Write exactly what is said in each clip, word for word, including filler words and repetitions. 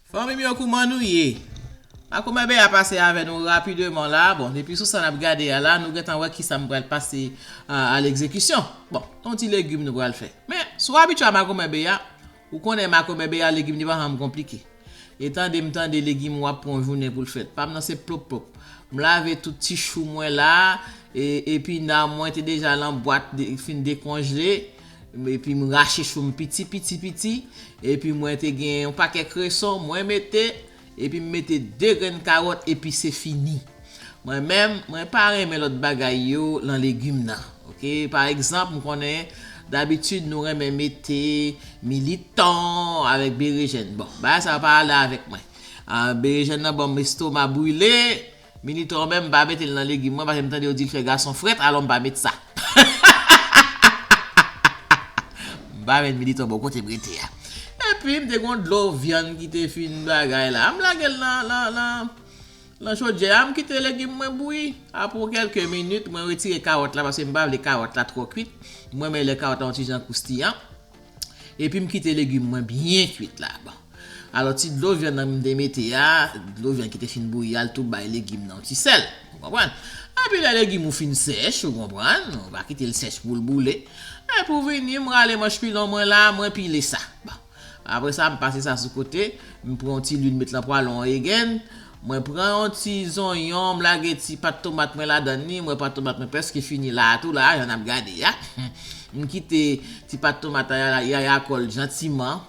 Fanmi m yo, kouman nou ye? Makomè Bèya pase avè nou rapideman la. Bon, depi sou sa n ap gade a la, nou gentan wè kisa m pral pase a, a legzekisyon. Bon, yon ti legim nou pral fè. Men, si w abitye a Makomè Bèya, ou konnen Makomè Bèya legim li pa janm konplike. E tande m tande legim w ap pran jounen pou l fèt. Pa m nan se plop plop. M lave tout ti chou mwen la, e, epi nan mwen te deja lan bwat de, fin dekonjle, epi m rache chou m piti, piti, piti, epi mwen te gen yon pakèt kreson, mwen mete, epi m mete de grenn kawòt, epi se fini. Mwen menm, mwen pa renmen lòt bagay yo lan legim nan. Oke, pa egzanp, m konnen dabitid nou renmen mete militon avèk berejèn. Bon, bagay sa yo pa ale avèk mwen. Ah, berejèn nan ban m estoma brile, militon an menm m pa mete l nan legim mwen paske m tande yo di l fè gason frèt, alò m pa met sa. M pa met militon bò kote m rete a. Epi m te gon dlo vyann ki te fin bagay la. M lage l nan, nan, nan, nan chodyè a, m kite legim mwen bouyi. Apre kèlke minit, mwen retire kawòt la paske m pa vle kawòt la twò kwit. Mwen renmen lè kawòt la yon ti jan kroustiyan. Epi m kite legim mwen byen kwit la. Bon. Alò, ti dlo vyann nan m te mete a, dlo vyann ki te fin bouyi a, l tou bay legim nan yon ti sèl. Ou konprann? Epi lè legim ou fin sèch, ou konprann, ou pa kite l sèch pou l boule. Epi w vini, m rale manch pilon mwen la, mwen pile sa. Bon. Apre sa, m pase sa sou kote, m pran yon ti lwil, m met lan pwalon an egen, mwen pran yon ti zonyon, m lage ti pat tomat mwen ladan li, mwen pat tomat mwen prèske fini la a tou la, jan n ap gade a. M kite ti pat tomat la, yaya kò l jantiman,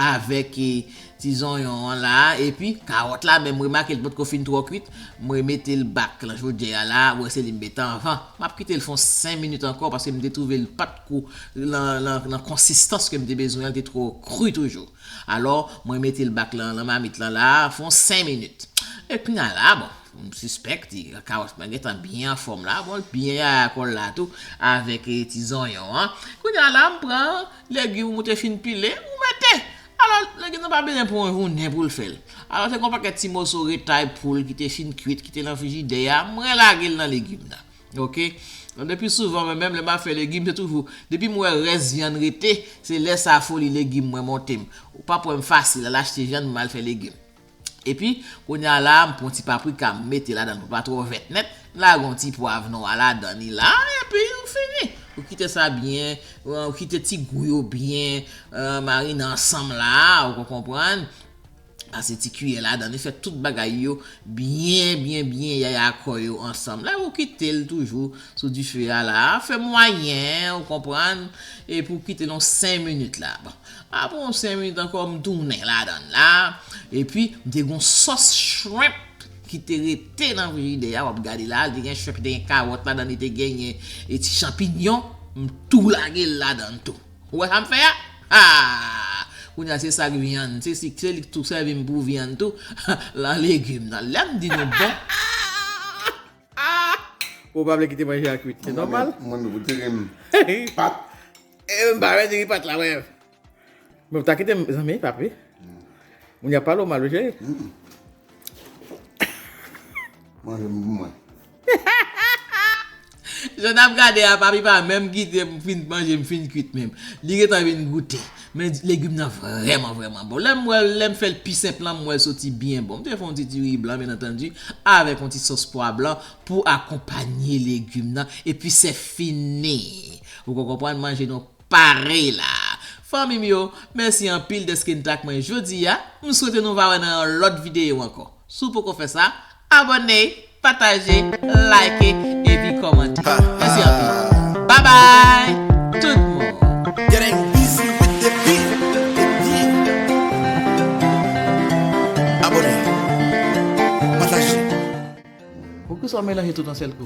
avèk, e, ti zonyon an la, epi kawòt la, men m remake l potko fin twò kwit, m remete l bak lan chodyè a la, ou wè se li m mete anvan. M ap kite l fè yon senk minit ankò, paske m te twouve l pat ko lan, lan, lan konsistans ke m te bezwen an, l te twò kri toujou. Alò, mwen mete l bak lan, lan mamit lan la, fè yon senk minit. E kounye a la, bon, m sispèk ti kawòt mwen gentan byen anfòm la, bon, l byen yaya kò l la tou, avèk, e, ti zonyon an. Kounye a la, m pran legim ou te fin pile, ou mete. Alò, legim nan pa bezwen pran yon jounen pou l fè l. Alò, te gon pakèt ti moso retay poul ki te fin kwit, ki te lan frijidè a, mwen lage l nan legim nan. Oke? Donk, depi souvan, mwen menm, lè m ap fè legim, se toujou, depi m wè rès vyann rete, se lè sa foli legim mwen monte m. Ou p ap wè m fasil al achte vyann pou m al fè legim. Epi, kounye a la, m pran ti paprika, m mete ladan l pou l pa twò vèt nèt. M lage yon ti pwav nwa ladan li la, epi ou fini. Ou kite sa byen, ou kite ti gou yo byen, e, marine ansanm la, ou konn konprann. Pase ti kiyè ladan li, fè tout bagay yo byen, byen, byen yaya kò yo ansanm. La, ou kite l toujou sou dife a la, fè mwayen, ou konprann, epi ou kite l yon senk minit la. Bon, apre yon senk minit ankò, m tounen ladan l la, epi m te gon sòs shrimp ki te rete nan frijidè a, w ap gade la, li te gen shrimp, li te gen kawòt ladan, li te genyen, e, ti chanpinyon, m tou lage l ladan tou. Ou wè sa m fè a? Ah! Kounye a se sa k vyann, se si, se li k tou sèvi m pou vyann tou, lan legim nan. Lè m di nou bon. Ou pa vle kite manje a kwit, se nòmal. Mwen, mwen, mwen, pat. E, m pa vle diri pat la, wè. Men w ta kite m, zanmi, papi. Moun y ap pale w mal, wi, cheri. Manje m pou mwen. Jan n ap gade a, papi pa menm kite m fin manje, m fin kwit menm. Li gentan vin goute. Men legim nan vrèman, vrèman bon. Lè m wè l, lè m fè l pi senp lan, m wè l soti byen bon. M te fè yon ti diri blan, byen antandi, avèk yon ti sòs pwa blan pou akonpanye legim nan. Epi se fini. Ou konn konprann, manje nou pare la. Fanmi m yo, mèsi anpil dèske n t ak mwen jodi a. M swete nou va wè nan yon lòt videyo ankò. Si w poko fè sa, abòne, pataje, like, epi kòmante. Mèsi anpil. Babay, tout moun. Getting busy with the beat. Abòne. Pataje. Poukisa w melanje tout yon sèl kou?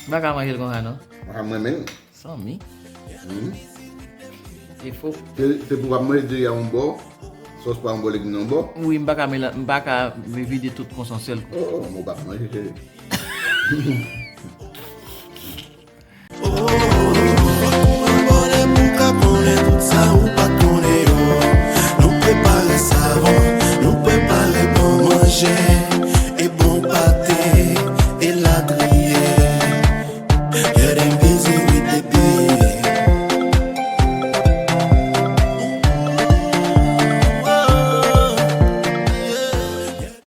M pa ka manje l konsa, non. Mwen menm. Sanmi. E fo. Se, se pou w ap manje diri a yon bò, sòs pa yon bò, legim nan yon bò. Wi, m pa ka melan-, m pa ka vide tout konsa yon sèl kou. Oh, oh, mwen pa manje, cheri.